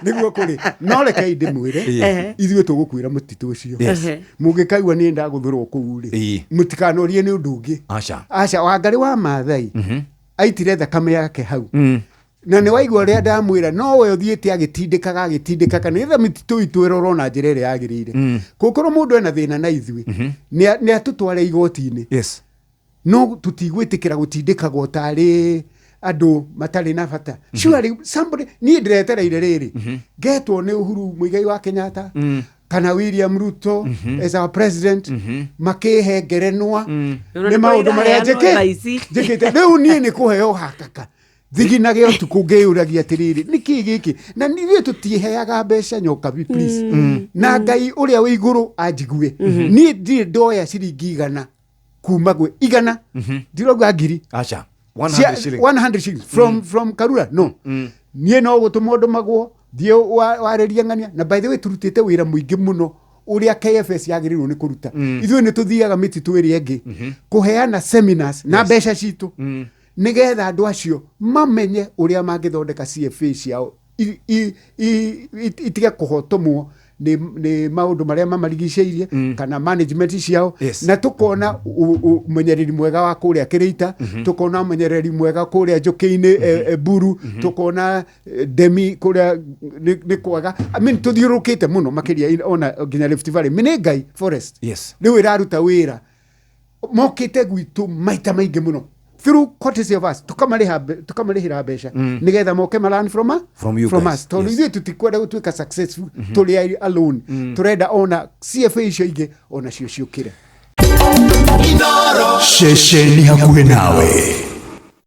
Nĩguo kũrĩ, no rekei ndĩmwĩre, ithuĩ tũgũkuĩra mũtitũ ũcio. Mũngĩkaigua niĩ ndagũthũrwo kũu rĩ, mũtikanorie nĩ ũndũ ũngĩ. Aca. Aca, Wangarĩ wa Maathai aitire thakame yake hau, na nĩ waigua ũrĩa ndamwĩra, no we ũthiĩte agĩtindĩkaga agĩtindĩkaga nĩgetha mĩtitũ itũ ĩrorwo na njĩra ĩrĩa yagĩrĩire. Kũngĩkorwo mũndũ ena thĩna na ithuĩ, nĩ atũtware igoti-inĩ. No tũtigwĩtĩkĩra gũtindĩkagwo tarĩ andũ matarĩ na bata. Surely somebody, niĩ ndĩretereire rĩrĩ ngetwo nĩ Uhuru Muigai wa Kenyatta kana William Ruto as our president, makĩhe ngerenwa Ona nĩ nĩ maũndũ marĩa kũrĩ iraheanwo thaa ici. njĩkĩte. Rĩu niĩ nĩ kũheo hakaka thiginage ũtukũ ngĩyũragia atĩrĩrĩ, nĩkĩ gĩkĩ? Na ithuĩ tũtiheaga mbeca nyokabi, please, na Ngai ũrĩa wĩ igũrũ anjigue, niĩ ndirĩ ndoya ciringi 100 kuma gwĩ 100, ndirauga 1000. Aca. 100 shilling. 100 shillings from Karura, no. Niĩ no gũtũmwo ndũmagwo thiĩ warĩrie ng'ania. Na by the way, turutĩte wĩra mũingĩ mũno ũrĩa KFS yagĩrĩirwo nĩ kũruta. Ithuĩ nĩ tũthiaga mĩtitũ ĩrĩa ĩngĩ kũheana seminars na mbeca citũ, nĩgetha andũ acio mamenye ũrĩa mangĩthondeka CFA ciao itige kũhotomwo nĩ maũndũ marĩa mamarigicĩirie kana management ciao. Na tũkona ũmenyereri mwega wa kũrĩa Kĩrĩita, tũkona ũmenyereri mwega kũrĩa Njũkĩ-inĩ, Buru, tũkona Ndemi kũrĩa nĩ kwega. I mean, tũthiũrũrũkĩte mũno makĩria ona nginya Rift Valley, Menengai Forest rĩu ĩraruta wĩra, mokĩte gwitũ maita maingĩ mũno through courtesy of us, tukamarĩhĩra mbeca nĩgetha moke ma learn From you from guys. us, tondũ ithuĩ tũtikwenda gũtuĩka successful tũrĩ alone. Tũrenda ona CFA icio ingĩ onacio ciũkĩre. Ceceni hakuhĩ nawe.